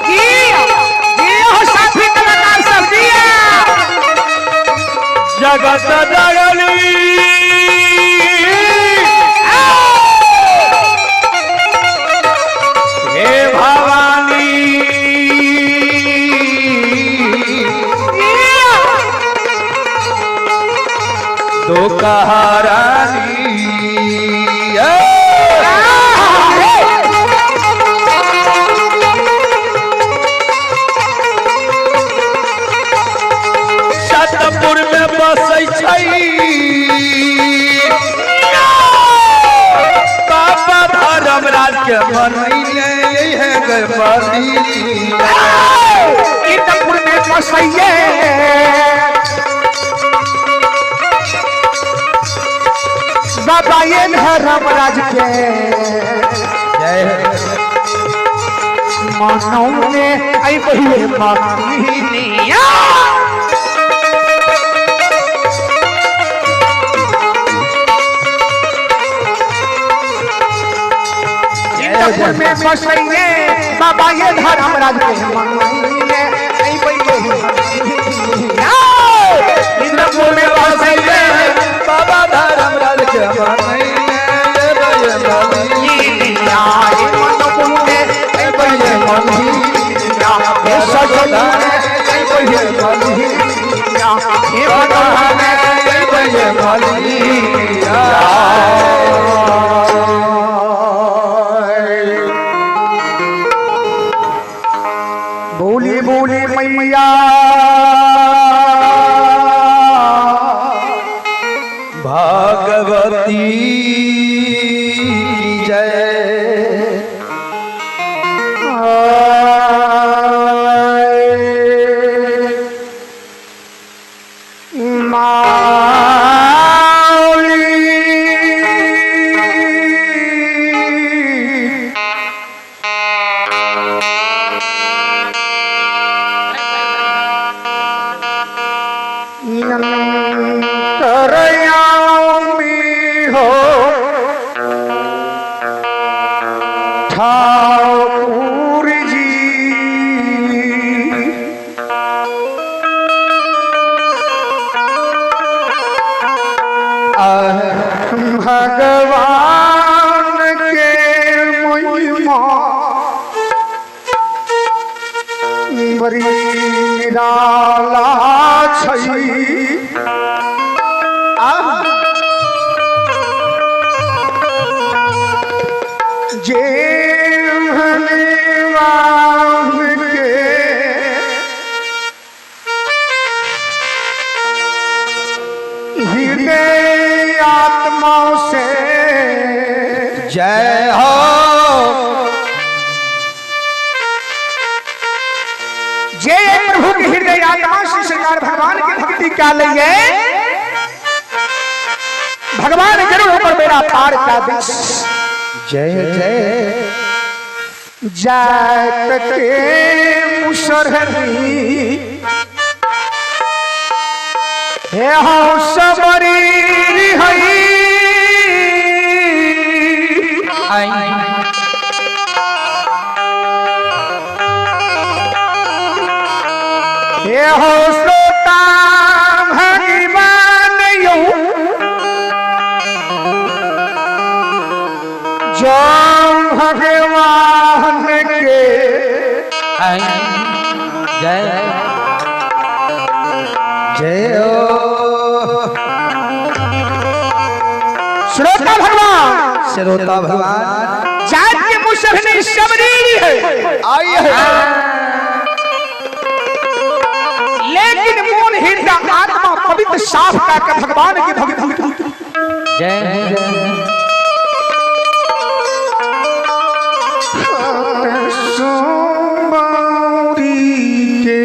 जी जी हो साथी कलाकार सब जिया। जगत जगली हे भवानी दुखहरानी सतपुर में बसै छै बाबा धर्मराज के मनैले है गणपति। इंद्रपुर में बसैये बाबा ये धर्मराज के जय मनौने आई बहिए मानिया। इंद्रपुर में बसैये बाबा ये धर्मराज के मनौने आई बहिए मानिया। इंद्रपुर में बसैले बाबा धर्मराज के मनैले मानिया मनौने आई बहिए मानिया। हे सजौने आई बहिए मानिया। हे मनौने आई बहिए मानिया। बोली बोली मैया भगवती जय। माली अंतरयामी हो ठाकुर जी भगवान के महिमा बड़ी निराला छै। जे भगवान के हृदय आत्मा से जय हो। जे प्रभु के हृदय आत्मा से सरकार भगवान की भक्ति क्या लइए, भगवान जरूर ऊपर मेरा पार का दे। जय जय जात के मुसरहनी हे हो सबरी हई हे हो श्रोता भगवान यो जो भगवान के जय जय हो। श्रोता भगवान श्रोता भगवान जात के मुसहनी सबरी है आई है, लेकिन मोन हृदय आत्मा पवित्र साफ का भगवान की भक्ति। जय जय सोमवारी के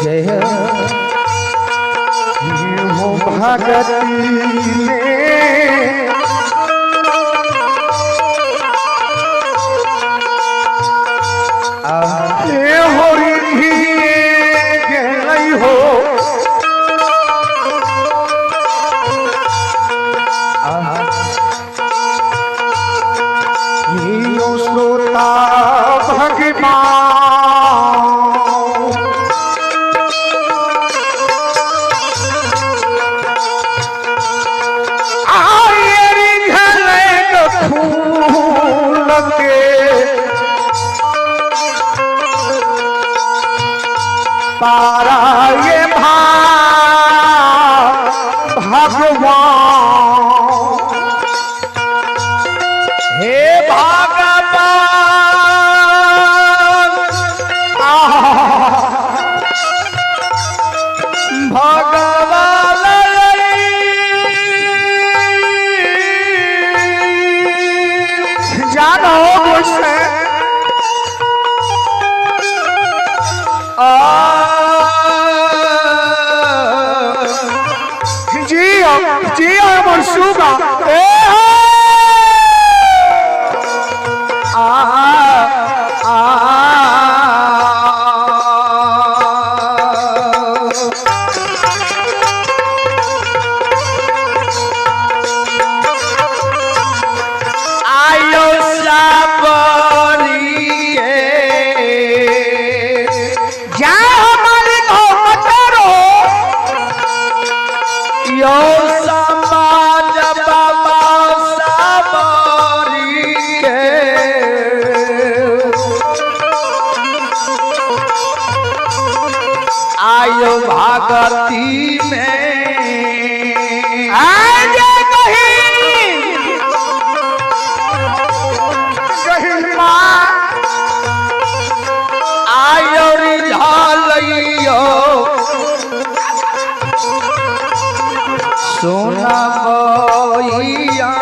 जय हो भगती में ए होरी गेलै हो। यो श्रोता भगवान आये झलक फूल के पारा ये भगवान। हे भगवान, भगवान जानो मुझसे जियो जियो मनसूबा ए हो। आ आ आयो साबरिए जा हमारे हो मतारो यो समाज बाबा साबरिए आयो भागती में आज कहीं कहीं माँ आयो रिझालैयो सोना बइया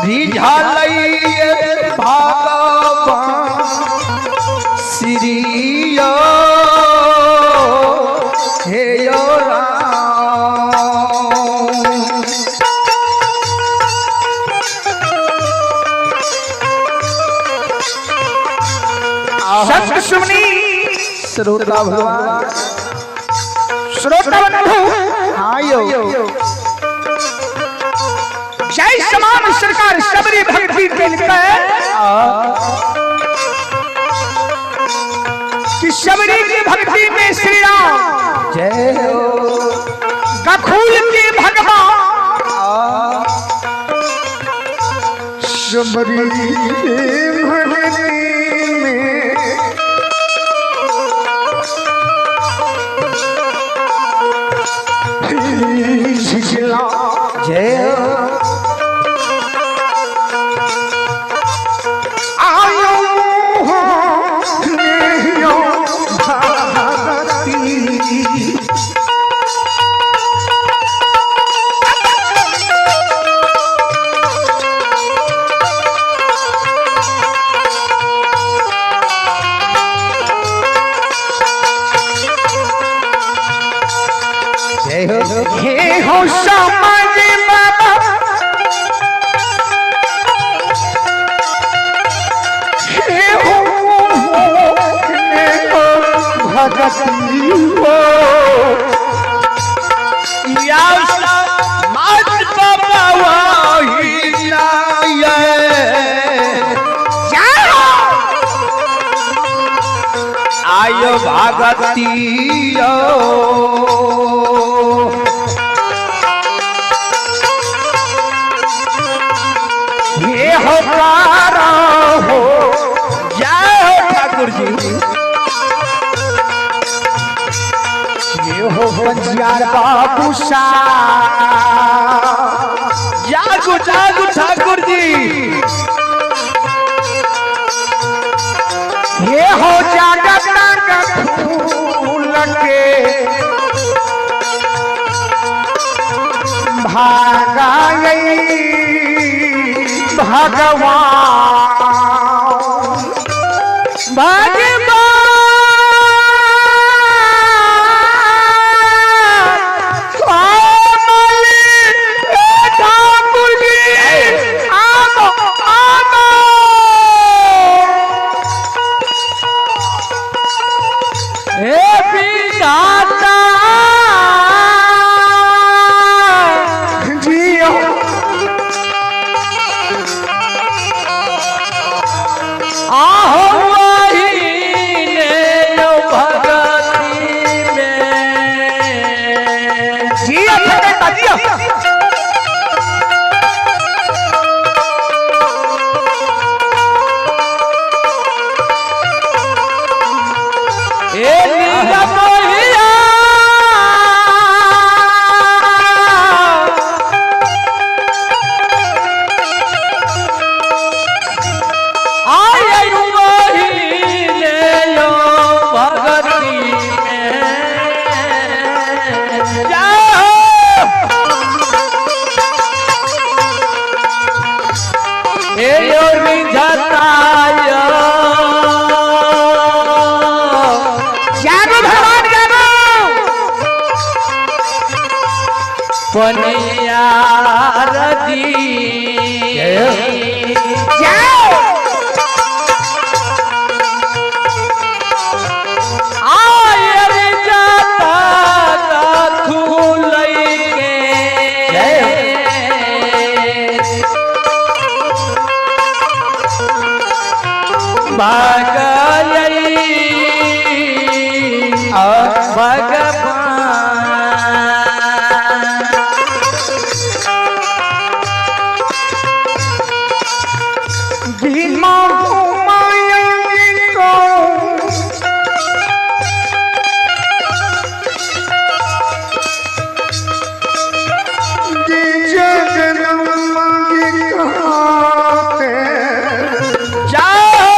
रिझालैये भगवान श्री हे यो राम। सत्य सुनी श्रोता भगवान श्रोता बंधु आयो जय समान सरकार सबरी भक्ति दिल कि सबरी की भक्ति में श्री राम जय हो गखूल के भगवान सबरी भक्ति में जय हो आयो हो भक्ति। जय हो हे हो समाज बाबा हे हो हे हो भगती हो या समाज बाबा वही नाये जय हो आयो भागती यो हे हो प्यारा हो जय हो ठाकुर जी ये हो पंजियार बाबू सा जागो जागो ठाकुर जी ये हो जागत का फूल के भागा गई। भगवान। ठाकुर जी आमो आमो। हे विधाता जियो आहो वही ने यो भगती में। जियो ठकेता जियो। हे नीला मोहिया आय वही ने यो भगती में। जय हो। हे यो रिझताय जागो भगवान जागो। पनियार जी। जाओ। आयर जाता खुलई के भागई भगवान। भीमा घुमाएंगे को जय हो।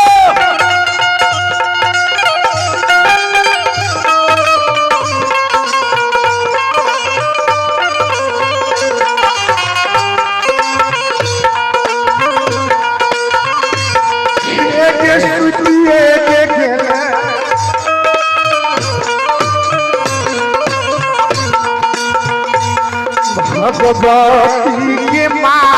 भगवती के माँ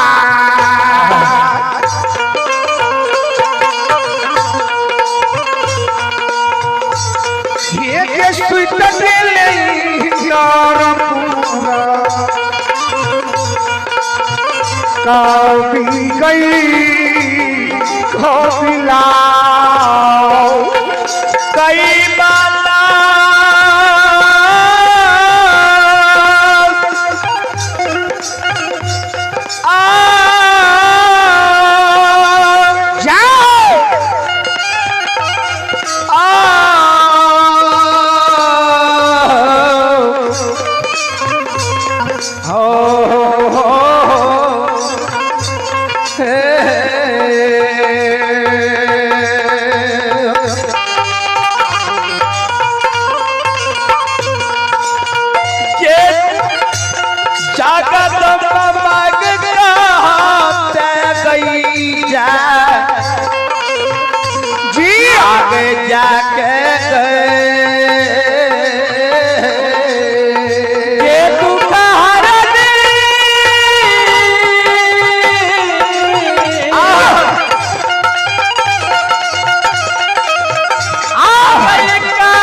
ये सुत कभी गई कपिला। कई बाला आ जाओ। आ हो हो हे। जे जगत मग गई जा जी आगे जाके के दुख हरनी आवे का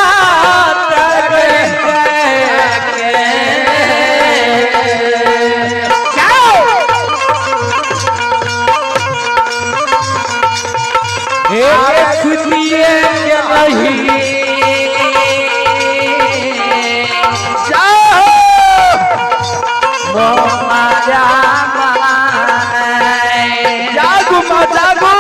जाओ। एक सुनिए के नहीं। जाओ। माया। जागू माँ जागू।